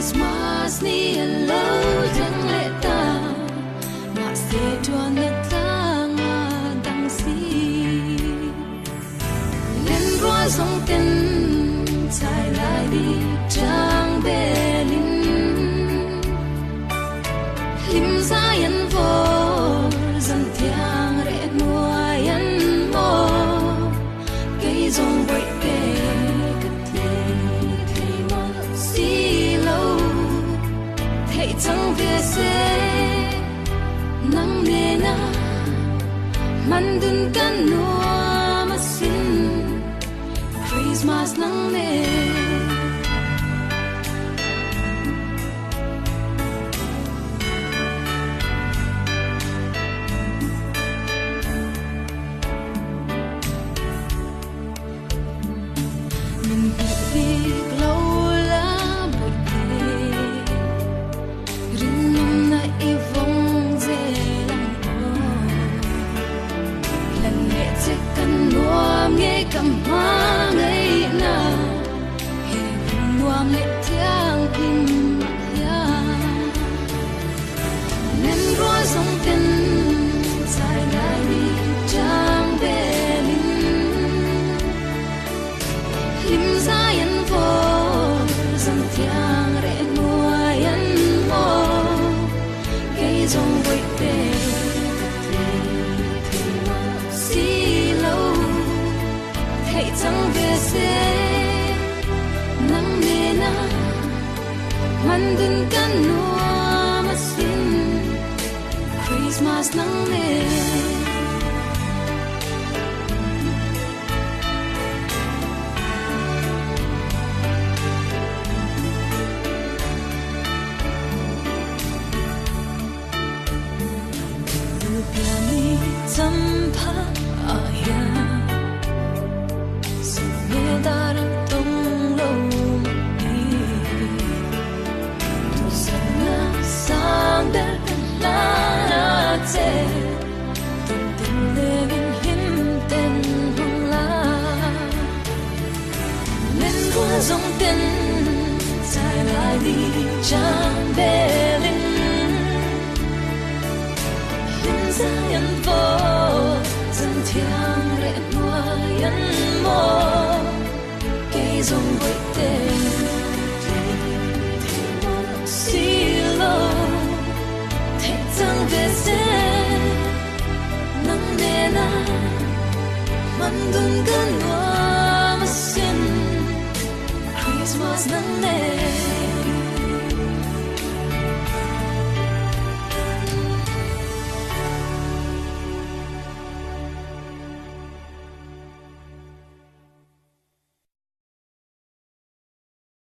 Christmas ni a lo thleng leh ta, mahse tuanna tlang a dang si. Lenrual zawng ten chai lai ni chang belin, hlim zai an vawr zan thiang reh hnuai an maw. Kei zawng bawih te ka tlei thei mawlh si lo, theih chang ve se nang nena hman dun ka nuam asin Christmas nang nen. Min hmuh bik lo la bawihte, rinawmna i vawng zel ang aw. Hlan leh che ka nuam nge ka hma ngaihna, he hun nuam leh thianghlim ah hian. Nen rual zawng ten chai lai ni chang belin, hlim zai an vawr zan thiang reh hnuai an maw. Kei zawng vawi te ka tlei thei mawlh si lo, theih chang ve se nang nena hman dun ka nuam asin Christmas nang nen. Christmas nang nen.